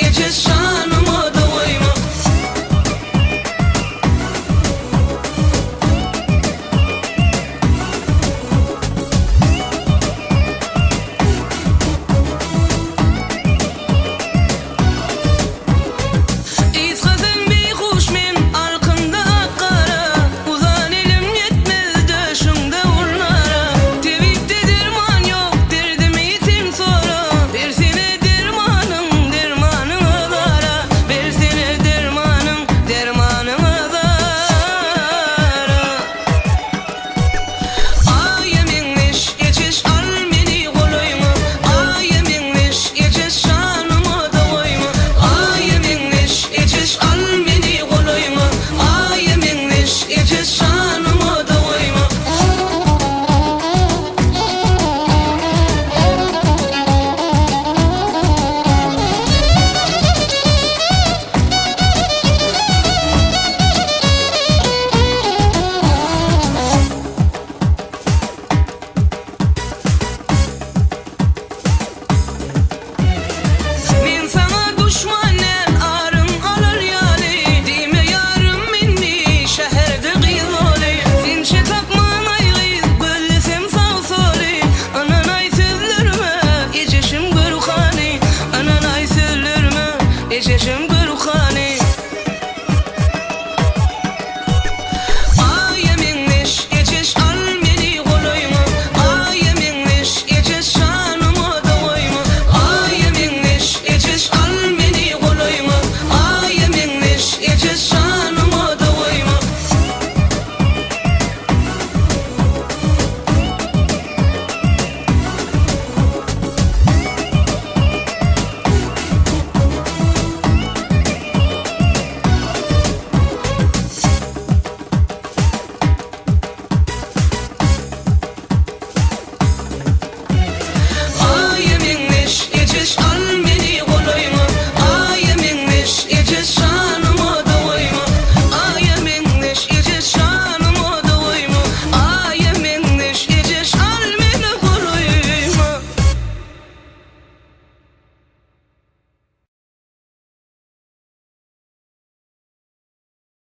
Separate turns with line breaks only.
Eje şanyma-da goýma. Ysgasam beýhuş men alkymda ak gara, Uzan elim ýetmez döşüňde urnara. Tebipde derman ýok, derdimi sen sora, Bersene dermanyň, dermanyňa zara, Bersene dermanyň, dermanyňa zara. Aýa meňzeş ejeş al meni golaýyňa Aýa meňzeş ejeş şanyma-da goýma Aýa meňzeş ejeş al meni golaýyňa Aýa meňzeş ejeş şanyma-da goýma. Men saňa duşman däl, aryň alar ýaly, Diýme ýarym indi şäherde gyz boly. Sençe tapman aý gyz, gözlesem sag-soly, Ynanaý sözlerime, ejeşim gör hany, Ynanaý sözlerime, ejeşim.